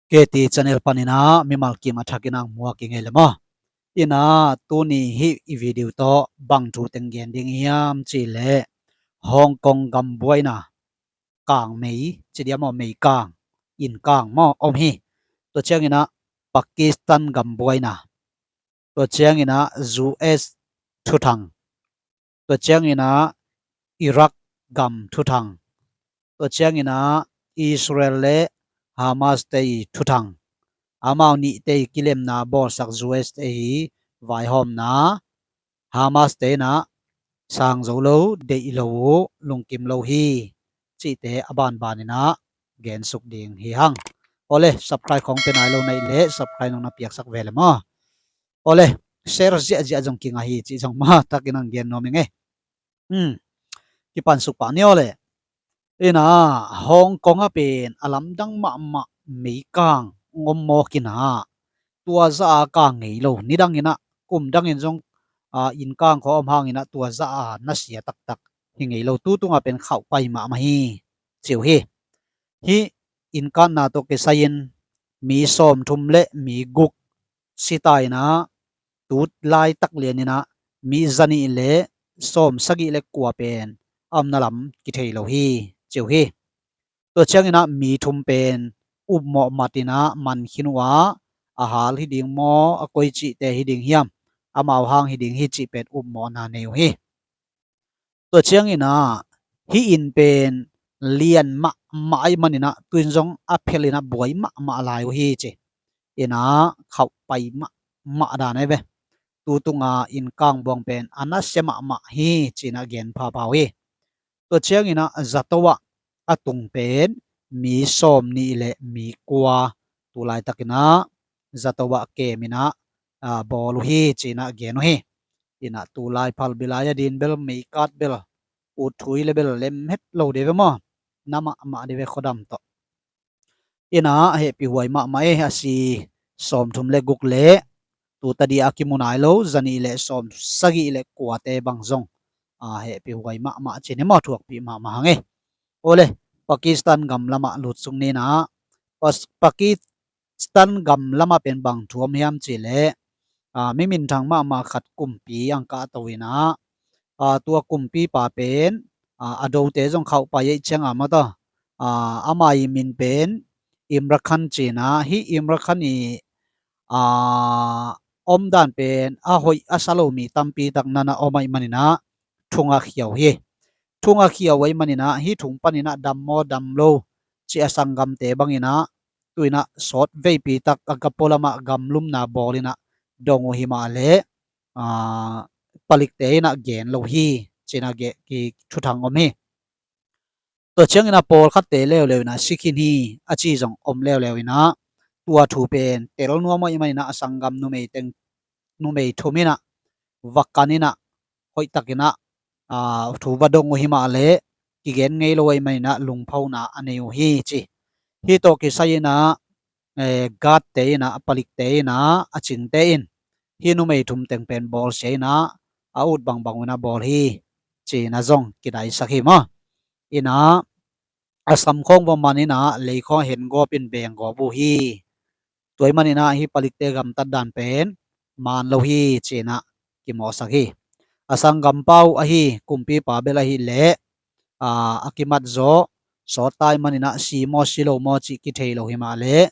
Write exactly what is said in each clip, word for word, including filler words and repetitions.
K T channel panin ah mimal kim a thakin ang muak i ngei le maw? Inah tuni hih i video tawh bang thu teng gen ding hiam cih leh Hong Kong gam buaina kang mei, ci dia maw, mei kang, inn kang maw om hi. Tua ciangin ah Pakistan gam buaina, tua ciangin ah U S thuthang, tua ciangin ah Iraq gam thuthang, tua ciangin ah Israel le Hamas te i thuthang, amau nihte i kilemna bawlsak U S te i vaihawmna, Hamas te inah sang zo lo, deih lo uh, lungkim lo hi cihte a banbanin ah gensuk ding hi hang. Awle, subscribe khawng pe nai lo na hih leh subscribe nong na piaksak ve le maw? Awle, share ziahziah zong kingah hi cih zong maw, takin ang gen nuam i ngei. Hmm. Kipansuk pah ni awle. Inah Hong Kong ah pen a lamdang mahmah meikang om mawk inah tua zah a kang ngei lo. Nidang inah, kum dangin zong, ah, inn kang khawng om hang inah tua zah a nasia taktak hi ngei lo. Tu tungah pen khauh pai mahmah hi, ci uh hi. Hih inn kanna tawh kisai-in mi sawmthum le mi guk si ta inah, tu laitak lian inah mi zanih le sawmsagih le kua pen a omna lam kithei lo hi, ci uh hi. Tua ciangin ah mi thum pen upmawh mat inah man khin uh a, a hal hi ding maw, a koi cihte hi ding hiam, amau hang hi ding hi cih pen upmawhna nei uh hi. Tua ciangin ah hih inn pen lian mahmah ahih manin ah tu-in zong a phel inah buai mahmah lai uh hi, ci. Inah khauh pai mahmah dan ahi ve. Tu tunga inn kang buang pen a nasia mahmah hi, ci-in ah gen phapha uh hi. Tua ciangin ah zato ah a tung pen mi sawmnih le mi kua tu laitakin ah zato ah kem inah, ah, bawl uh hi, ci-in ah gen uh hi. Inah tu lai phalbi lai a din bel, meikat bel, ut thui le bel lem het lo de ve maw? Na mahmah de ve khuadam tawh. Inah hehpih huai mahmah e, a si sawmthum le guk le tu tadi a kimu nai lo zanih le sawmsagih le kuate bang zong, ah, hehpih huai mahmah ci ni maw, thuakpih mahmah hang e. Awle, Pakistan gam lamah lut sung ni inah, Pas-, Pakistan gam lamah pen bang thu om hiam cih leh, ah, mi minthang mahmah khat kumpi ang kahto inah, ah, tua kumpipa pen, ah, a dote zong khauh pai ahih ciangin maw taw, ah, ama i min pen Imran Khan ci inah, hih Imran Khan i, ah, omdan pen a hoih a sa lo mi tampi tak nana om ahih manin ah thung a khia uh hi. Thung a khia uh ahih manin ah hih thung panin ah dam maw dam lo cih a sanggamte bangin ah tu-in ah sawt veipi tak a gapo lamah gamlumna bawl inah dong uh hi mah leh, ah, palikte inah gen lo hi, ci-in ah ge-, ki thuthang om hi. Tua ciangin ah pawlkhatte leuleu inah si khin hi a ci zong om leuleu inah, tua thu pen tel nuam uh ahih manin ah a sanggam numei teng, numei thum inah va kan inah hoihtak inah, ah, thu va dong uh hi mah leh kigen ngei lo ahih manin ah lungphona a nei uh hi, ci. Hih tawh kisai inah, eh, guardte inah, a palikte inah, a cingte in hih numei thum teng pen bawlsia inah a ut bangbang uh inah bawl hi, ci-in ah zong kidaisak hi maw? Inah a sam khawng va man inah lei khawng a hen gawp in beng gawp uh hi. Tua ahih manin ah hih palikte gamtat dan pen man lo hi, ci-in ah kimawhsak hi. A sanggampa uh ahi kumpipa bel ahih leh, ah, a kimat zaw sawt ta ahih manin ah si maw si lo maw cih kithei lo hi mah leh,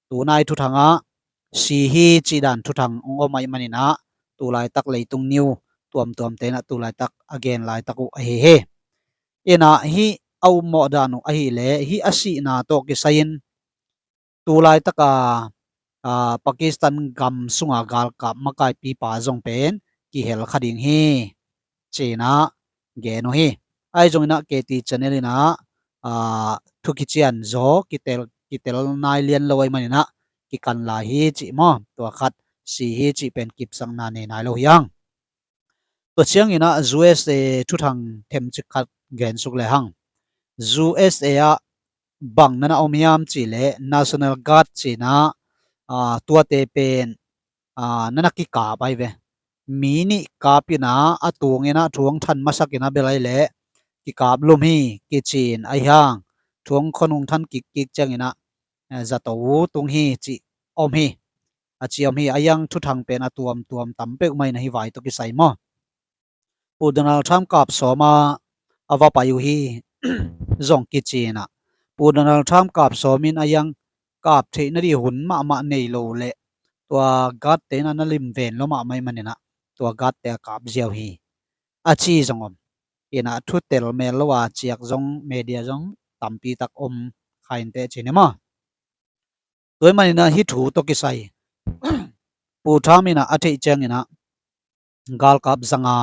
tu nai thuthang ah si hi cih dan thuthang hong om ahih manin ah tu laitak leitung news tuamtuamte inah tu laitak a gen laitak uh ahi hi. Inah hih a upmawh dan uh ahih leh hih a sihna tawh kisai-in tu laitak a, ah, Pakistan gam sunga galkap makaipipa zong pen kihel kha ding hi, ci-in ah gen uh hi. Ahi zongin ah K T channel inah, ah, thu kician zaw kitel, kitel nai lian lo ahih manin ah kikan lai hi cih maw? Tua khat si hi cih pen kipsakna nei nai lo hi hang. Tua ciangin ah U S A thuthang themcik khat gensuk le hang. U S A ah bang nana om hiam cih leh National Guard ci-in ah, ah, tuate pen, ah, nana kikap ahi ve. Mi nih kap inah a tung inah thu hong than masak inah bel ahih leh kikap lum hi, kici-in ahi hang. Thu hong khon hong than kikkik ciangin ah, eh, zato uh tung hi cih om hi. A ci om hi. A hiang thuthang pen a tuamtuam tam peuhmah in ahi vai tawh kisai maw. Pu Donald Trump kap sawm a a va pai uh hi zong kici in ah, Pu Donald Trump kap sawm in a hiang kap theih nading hun mahmah nei lo leh tua guard te in ah na lim ven lo mahmah ahih manin ah tua guard te a kap ziau hi a ci zong om. In ah thu tel mel lo a ciak zong media zong tampi tak om kha inteh ci ni maw. Tua ahih manin ah hih thu tawh kisai Pu Trump in ah a theih ciangin ah galkap zanga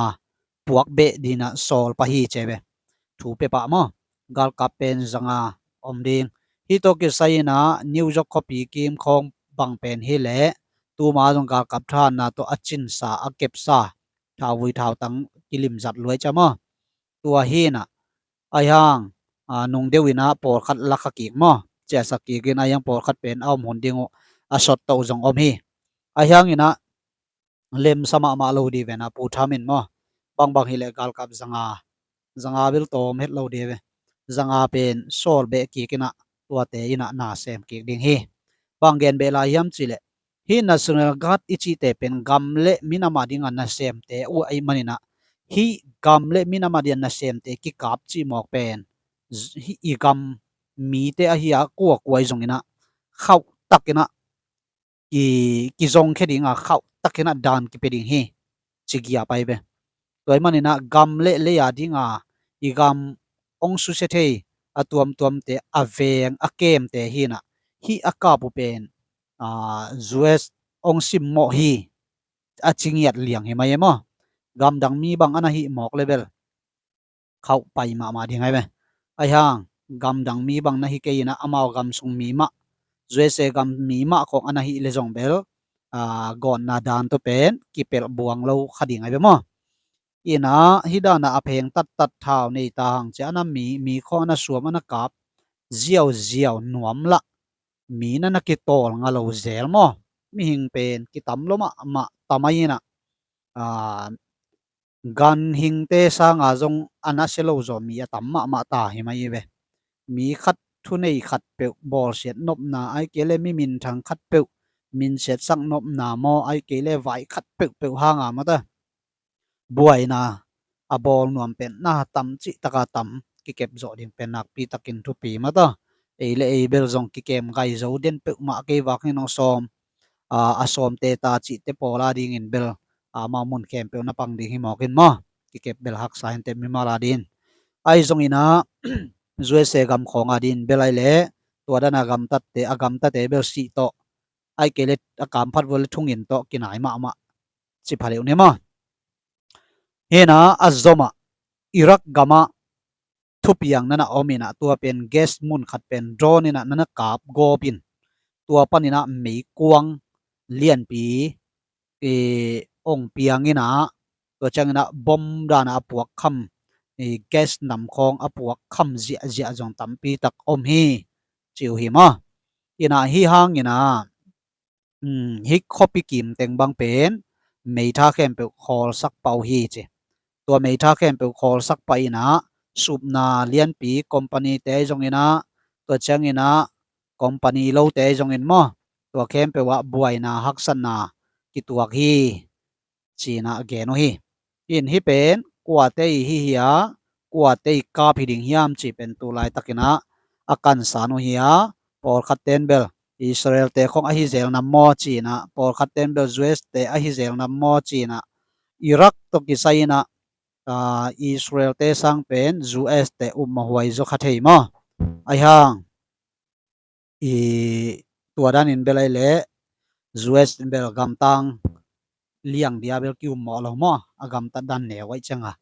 puak beh dingin ah sawl pah hi ci ve. Thu pia pah maw. Galkap pen zanga om ding. Hih tawh kisai in ah New York khuapi kim khawng bang pen hi leh tuma zong galkap thahatna tawh a cinsa, a kepsa, thauvui thautang kilimzat luai cia maw. Tua hi in ah a hiang, a, nung deuh in ah pawlkhat la kha kik maw. Ciahsak kik in a hiang pawlkhat pen a om hun ding uh a sawt toh zong om hi. A hiang in ah lemsa mahmah lo ding ve na Pu Trump in maw. Bangbang hi leh galkap zanga, zanga bel tawm het lo ding ve. Zanga pen sawl beh kik in ah tuate in ah na sem kik ding hi. Bang gen beh lai hiam cih leh hih National Guard i cihte pen gam le minam a ding a nasemte uh ahih manin ah hih gam le minam a ding a nasemte kikap cih mawk pen hih i gam mite ahi a kuakua ahi zongin ah khauh takin ah ki, kizongkhia ding a khauh takin ah dan kipia ding hi ci giap ahi ve. Tua ahih manin ah gam le lei a ding a i gam hong susia thei a tuamtuamte a veng a kemte hi in ah hih a kap uh pen, a, U S hong simmawh hi a ci ngiat liang hi mai e maw. Gamdang mi bang a na hih mawk le bel khauh pai mahmah ding ahi ve. A hiang gamdang mi bang na hi kei in ah amau gam sung mi mah, U S A gam mi mah khawng a na hih le zong bel, a, gawnna dan tawh pen kipelh buang lo kha ding ahi ve maw. In ah hih dan a a pheng tattat thau nei ta hang ci a na mi, mi khawng a na suam a na kap ziauziau nuam lah mi na na kitawl nga lo zel maw. Mihing pen kitam lo mahmah tam ahi in ah, a, ganhingte sanga zong a na sia lo zaw mi a tam mahmah ta hi mai hi ve. Mi khat thunei khat peuh bawlsiat nopna, ahih kei leh mi minthang khat peuh minsiatsak nopna maw, ahih kei leh vai khat peuhpeuh hanga maw ta buaina a bawl nuam pen na tam cih taka tam kikep zawh ding pen nakpi takin thupi maw ta. Ei le ei bel zong kikem gai zo den peuhmah kei vak hin hong sawm, a, a sawmte ta cihte pawl a dingin bel, a, amau mun khempeuh na pang ding hi mawk in maw. Kikep bel haksa hi inteh mimal a dingin. Ahi zongin ah U S A gam khawng a dingin bel ahih leh tua dan a gamtatte, a gamtate bel sih tawh, ahih kei leh a kamphat vua le thungin tawh kinai mahmah ci pha leuh ni maw. Hi in ah a zom ah Iraq gam ah thupiang na na om in ah tua pen gas mun khat pen drone in ah na na kap gawp in tua panin ah meikuang lianpi, e, hong piang in ah tua ciangin ah bom dan a a puak kham, e, gas nam khawng a puak kham ziahziah zong tampi tak om hi ci uh hi maw. In ah hih hangin ah, um, hih khuapi kim teng bang pen meitha khempeuh khawlsak pah uh hi ci. Tua meitha khempeuh khawlsak pah in ah supna lianpi company te ahi zongin ah, tua ciangin ah company lote ahi zongin maw, tua khempeuh ah buaina haksatna kituak hi ci in ah gen uh hi. In hih pen kuate i hi hiam, kuate i kap hi ding hiam cih pen tu laitakin ah a kansan uh hi a, pawlkhatte in bel Israel te khawng ahi zel nam maw ci in ah, pawlkhatte in bel U S te ahi zel nam maw ci in ah, Iraq tawh kisai in ah, a, Israel te sang pen U S te um mawhhuai zaw kha thei maw. Ahi hang i tua danin bel ahih leh U S in bel gamtang liang dia bel ki-um mawh lo maw, a gamtat dan neu ahih ciang a.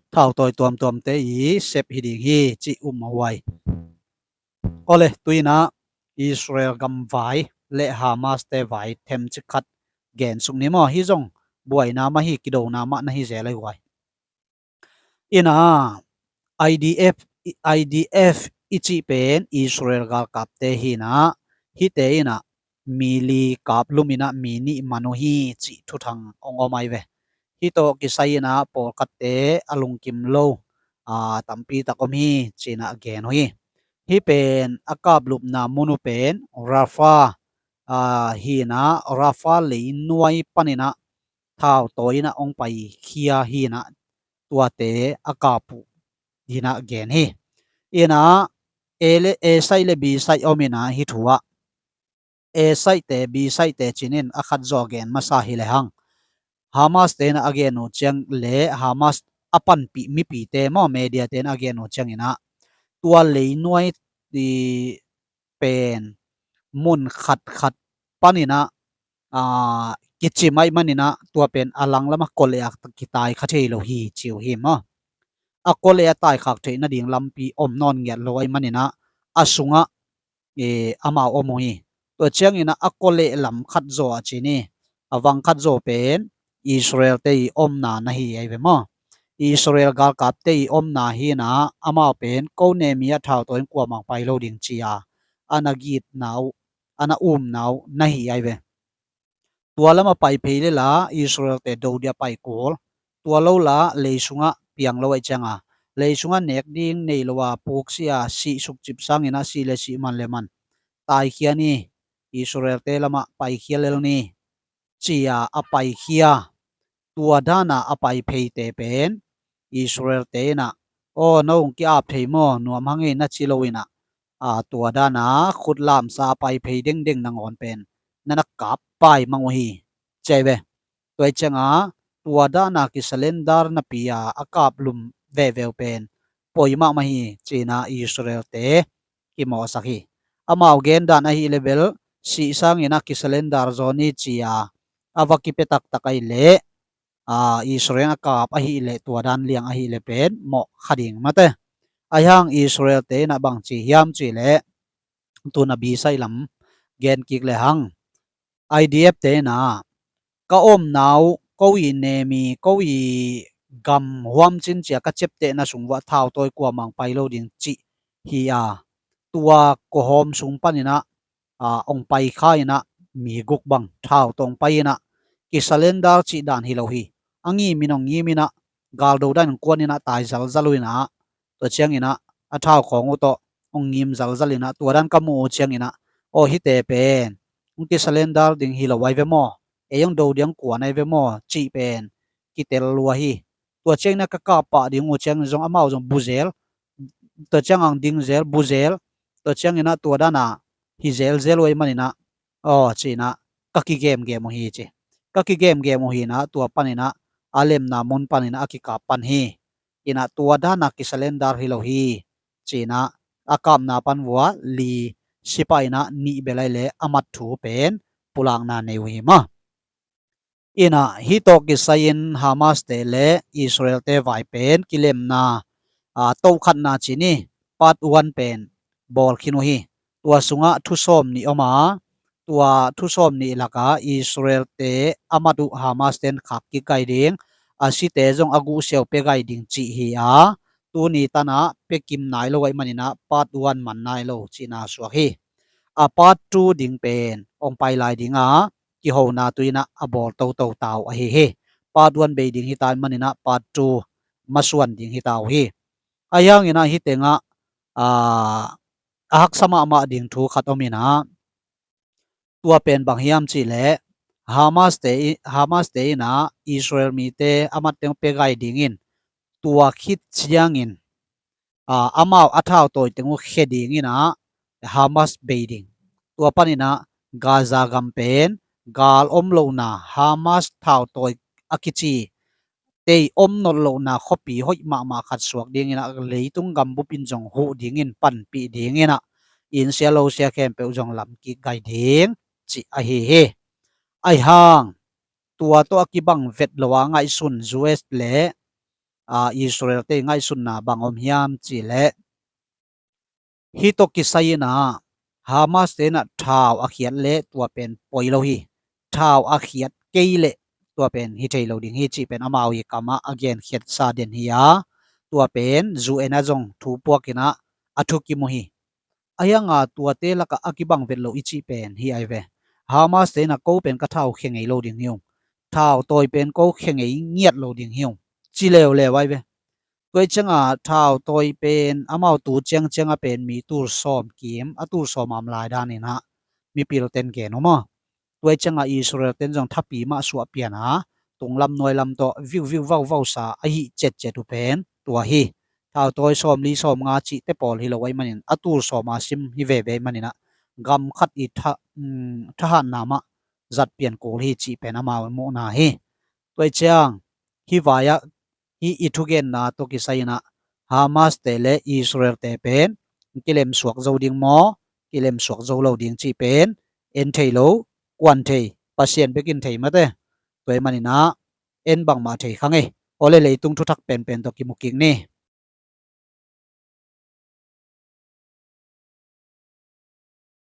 Thautawi tuamtuamte i sep hi ding hi cih um mawhhuai. Awle, tu in ah Israel gam vai le Hamas te vai themcik khat gensuk ni maw, hih zong buaina mah hi, kidona mah na hi zel ahi huai. In ah I D F, I D F i cih pen Israel galkapte hi in ah, hihte in ah mi li kap lum in ah mi nih man uh hi cih thuthang hong om ahi ve. Hih tawh kisai in ah pawlkhatte a lungkim lo, a, tampi tak om hi ci in ah gen uh hi. Hih pen a kaplupna mun uh pen Rafah, aa, hi in ah, Rafah leinuai panin ah thautawi in ah hong paikhia hi in ah, tuate a kap uh hi in ah gen hi. In ah, A le, A side le B side om in ah hih thu ah, A side-te, B side-te ci-in a khat zaw gen masa hi le hang, Hamas-te in ah a gen uh ciang le Hamas a panpih mipite maw, media-te in ah a gen uh ciangin ah, tua leinuai, i, pen mun khatkhat panin ah, aa, kicim ahih manin ah, tua pen a langlam ah kawleh ah kitai kha thei lo hi ci uh hi maw. A kawleh ah taikhak theih nading lampi om nawn ngiat lo ahih manin ah, a sungah, e, amau om uh hi. Tua ciangin ah a kawleh lam khat zaw a ci ni, a vang khat zaw pen Israel-te i omna na hi ahi ve maw. Israel galkapte i omna hi in ah, amau pen ko Nehemiah thautawi in kuamah hong pai lo ding ci-a a na gitna uh, a na umna uh na hi ahi ve. Tua lamah pai phei le la Israel-te do ding a pai kul. Tua lo la lei sungah piang lo ahih ciangin, lei sungah nek ding nei lo a, puk si a, sih sukcip sangin ah, sih le sih, man le man, taikhia ni, Israel-te lamah paikhia lel ni, ci-a a paikhia. Tua dan a a pai pheite pen Israel-te in ah, aw, no hong ki-ap thei maw, nuam hang ei, na ci lo in ah, aa, tua dan a khut lamsa a pai phei dengdeng nangawn pen na na kap paimang uh hi, ci ahi ve. Tua ahih ciangin tua dan a kisurrender napi a a kaplum veve uh pen poi mahmah hi, ci-in ah Israel-te kimawhsak hi. Amau gen dan ahih leh bel, sih sangin ah kisurrender zaw ni ci-a a va kipia taktak ahih leh, aa, Israel in a kap ahih leh, tua dan liang ahih leh pen mawh kha ding mate. Ahi hang Israel-te in ah bang ci hiam cih leh, tu-in ah B side lam gen kik le hang, I D F-te in ah, ka omna uh, ko i nem i, ko i gam huam cin ci-a ka ciaptehna sung uah thautawi kuamah hong pai lo ding cih hi a, tua kawhawm sung panin ah, aa, hong pai kha in ah, mi guk bang thau tawh hong pai in ah, kisurrender cih dan hi lo hi. A ngim in hong ngim in ah, galdo dan in kuan in ah, tai zalzal uh in ah, tua ciangin ah a thau khawng uh tawh hong ngim zalzal in ah, tua dan ka muh uh ciangin ah, aw, hihte pen hong kisurrender ding hi lo ahi ve maw, ei hong do ding kuan ahi ve maw cih pen kitel lua hi. Tua ciangin ah ka kap pah ding uh ciangin zong amau zong bu zel, tua ciang ang ding zel, bu zel, tua ciangin ah tua dan a hi zelzel uh ahih manin ah, aw, ci-in ah ka kigemgem uh hi ci. Ka kigemgem uh hi in ah, tua panin ah a lemna mun panin ah a kikap pan hi. In ah tua dan a kisurrender hi lo hi, ci-in ah a kapna pan uah li si pah in ah, nih bel ahih leh a mat thu pen pulakna nei uh hi maw. In ah hih tawh kisai-in Hamas-te le Israel-te vai pen kilemna, aa, tohkhatna ci ni, part one pen bawl khin uh hi. Tua sungah thu sawm nih om a, tua thu sawm nih lakah Israel-te a mat uh Hamas-ten khak kik gai ding, a site zong a guhsia uh pia gai ding cih hi a, tuni tan ah pia kim nai lo ahih manin ah part one man nai lo cihna suak hi. A part two ding pen hong pai lai ding a, kihona tui-in ah a bawl toto ta uh ahi hi. Part one bei ding hi ta ahih manin ah part two masuan ding hi ta uh hi. Ahi hangin ah hih tengah, aa, a haksa mahmah ding thu khat om in ah, tua pen bang hiam cih leh, Hamas-te i, Hamas-te in ah Israel mite a mat teng pia gai ding in, tua khit ciangin, aa, amau a thau tawi teng uh khia ding in ah Hamas bei ding. Tua panin ah Gaza gam pen gal om lohna, Hamas thau tawi a kici tei om nawn lohna khuapi hoih mahmah khat suak ding in ah, leitung gambup in zong huh ding in, panpih ding in ah, inn sia lo sia khempeuh zong lam kik gai ding cih ahi hi. Ahi hang, tua tawh a kibang vet lo a ngaihsun U S le, aa, Israel-te ngaihsunna bang om hiam cih leh, hih tawh kisai-in ah Hamas-te in ah thau a khiat leh tua pen poi lo hi. Thau a khiat kei leh tua pen hi thei lo ding hi cih pen amau i kam ah a genkhiatsa den hi a, tua pen U N ah zong thu puak in ah a thukim uh hi. Ahi hang a tuate lakah a kibang vet lo i cih pen hi ahi ve. Hamas-te in ah ko pen ka thau khia ngei lo ding hi ung, thau tawi pen ko khia ngei ngiat lo ding hi ung, ci leuleu ahi ve. Tua ciangah thautawi pen amau tu ciangciang a pen mi tul sawm kim a tul sawm a om lai danin ah mipil ten gen uh maw. Tua ciangah Israel ten zong thapi mah suah pian a tunglam nuailam tawh viuvau vausa a hih cetcet uh pen tua hi. Thautawi sawmli sawmnga cihte pawl hi lo ahih manin a tul sawm a sim hi veve ahih manin ah gam khat i tha, um, thahatna mah zat pian kul hi cih pen amau i muhna hi. Tua ciang hih vai-ah hih i thugenna tawh kisai in ah Hamas te le Israel te pen kilemsuak zo ding maw, kilemsuak zo lo ding cih pen en thei lo, kuan thei, Pasian bekin thei mate. Tua ahih manin ah en bangmah thei kha ngei. Awle, leitung thuthak penpen tawh kimu kik ni.